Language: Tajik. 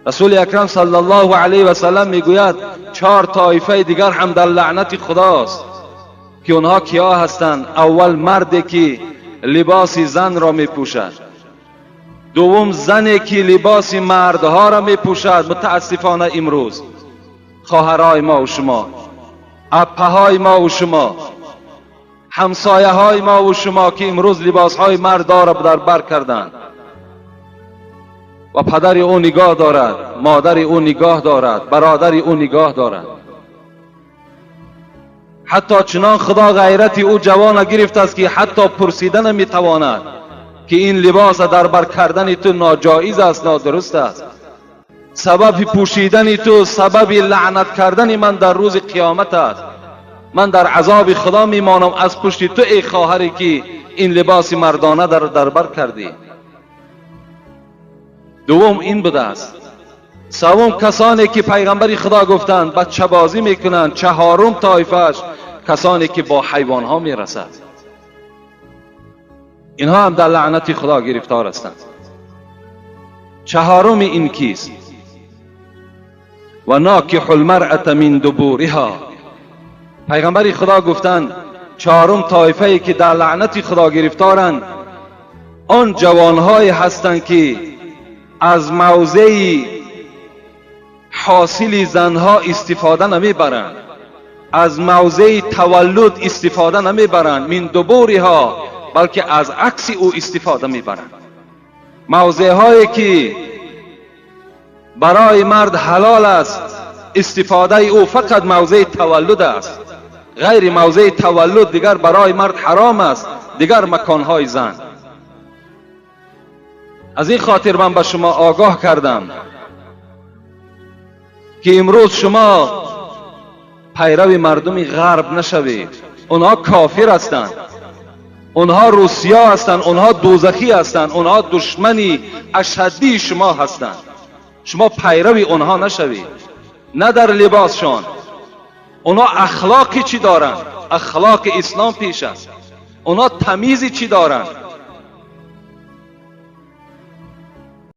Расули Акрам саллаллоҳу алайҳи васаллам мегӯяд, чор тоифаи дигар ҳам дар лаънати Худост, ки онҳо киҳо ҳастанд? Аввал марде ки либоси занро мепӯшад, дуввум зане ки либоси мардҳоро мепӯшад. Мутаассифона имрӯз хоҳарҳои мо ва шумо, аппаҳои мо ва шумо, ҳамсояҳои мо ва шумо ки имрӯз либосҳои мардҳоро дар бар карданд ва падари ӯ нигоҳ дорад, модари ӯ нигоҳ дорад, бародари ӯ нигоҳ дорад. Ҳатто чунон Худо ғайрати ӯ ҷавона гирифтааст, ки ҳатто пурсида наметавонад, ки ин либоса дар бар кардани ту ноҷоиз аст, нодуруст аст. Сабаби пӯшидани ту сабаби лаънат кардани ман дар рӯзи қиёмат аст. Ман дар азоби Худо мемонам аз пушти ту, эй хоҳаре ки ин либоси мардона дар бар кардӣ. Дуввум ин будааст. Севум касоне ки пайғамбари Худо гуфтанд, бачабозӣ мекунанд. Чаҳорум тоифааш касоне ки бо ҳайвонҳо мерасад. Инҳо ҳам дар лаънати Худо гирифтор ҳастанд. Чаҳоруми ин кист? Ва нокиҳу лмаръата мин дубуриҳо. Пайғамбари Худо гуфтанд, чаҳорум тоифае ки дар лаънати Худо гирифторанд, он ҷавонҳое ҳастанд, ки аз мавзеи ҳосили занҳо истифода намебаранд, аз мавзеи таваллуд истифода намебаранд, мин дубуриҳо, балки аз акси ӯ истифода мебаранд. Мавзеъҳое ки барои мард ҳалол аст, истифодаи ӯ фақат мавзеи таваллуд аст. Ғайри мавзеи таваллуд дигар барои мард ҳаром аст, дигар маконҳои зан. Аз ин хотир ман ба шумо огоҳ кардам, ки имрӯз шумо пайрави мардуми ғарб нашавед. Онҳо кофир ҳастанд, онҳо русия ҳастанд, онҳо дӯзахӣ ҳастанд, онҳо душмани ашаддии шумо ҳастанд. Шумо пайрави онҳо нашавед, на дар либосшон. Онҳо ахлоқи чӣ доранд? Ахлоқи ислом пеш аст. Онҳо тамизи чӣ доранд?